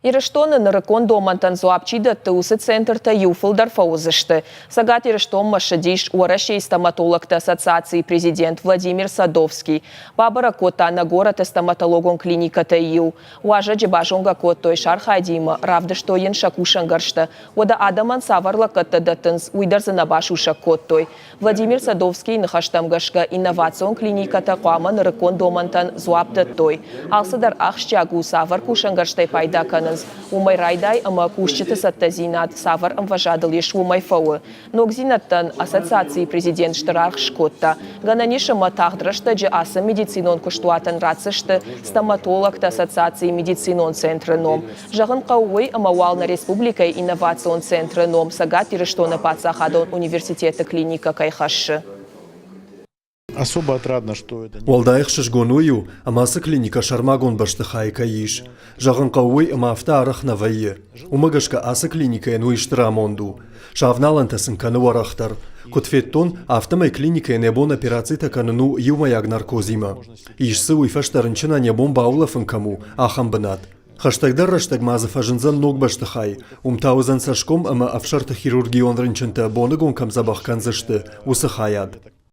Ирыстоны нырыккон домӕнтӕн дзуапп чи дӕтты, уыцы центртӕ иу фылдӕр фӕуыдзысты. Цӕгат Ирыстонмӕ ссыдис Уӕрӕсейы стоматологты ассоциацийы президент Владимир Садовский. Бабӕрӕг кодта нӕ горӕты стоматологон клиникӕтӕй иу. Уазӕджы базонгӕ кодтой сӕ архайдимӕ, равдыстой йын сӕ кусӕнгӕрзтӕ. Уӕдӕ адӕмӕн цавӕр лӕггӕдтӕ дӕттынц, уый дӕр дзы нӕ басусӕг кодтой. Владимир Садовскийы ныхӕстӕм гӕсгӕ, инновацион клиникӕтӕ хъуамӕ нырыккон домӕнтӕн дзуапп дӕттой. Алцыдӕр ахсджиаг у, цавӕр кусӕнгӕрзтӕй пайда кӕнынц, уымӕй райдай ӕмӕ кусджыты цӕттӕдзинад цавӕр ӕмвӕзадыл ис, уымӕй фӕуы. Ногдзинӕдтӕн ассоциацийы президент стыр аргъ скодта. Гӕнӕн ис ӕмӕ тагъд рӕстӕджы ацы медицинон куыстуатӕн ратдзысты стоматологты ассоциацийы медицинон центры ном. Зӕгъын хъӕуы уый, ӕмӕ уал нӕ республикӕйы инновацион центры ном Цӕгат Ирыстоны паддзахадон университеты клиникӕ кӕй хӕссы. Особо отрадно, что это... Уӕлдай ӕхсызгон уый у, ӕмӕ ацы клиникӕ сӕрмагонд бӕстыхайы кӕй ис. Зӕгъын хъӕуы уый, ӕмӕ афтӕ арӕх нӕ вӕййы. Уымӕ гӕсгӕ ацы клиникӕйӕн уый стыр амонд у. Сӕ авналӕнтӕ сын кӕны уӕрӕхдӕр. Куыд федтон, афтӕмӕй клиникӕйӕн йӕ бон операцитӕ кӕнын у иумӕйаг наркозимӕ. Ис дзы уый фӕстӕ рынчынӕн йӕ бон баулӕфын кӕм у, ахӕм бынат. Хӕстӕгдӕр рӕстӕг ма дзы фӕзындзӕн ног бӕстыхай. Уым та уыдзӕн цӕсгом ӕмӕ ӕфсӕрты хирургион рынчынтӕ боныгон кӕм дзӕбӕх кӕндзысты, уыцы хайад.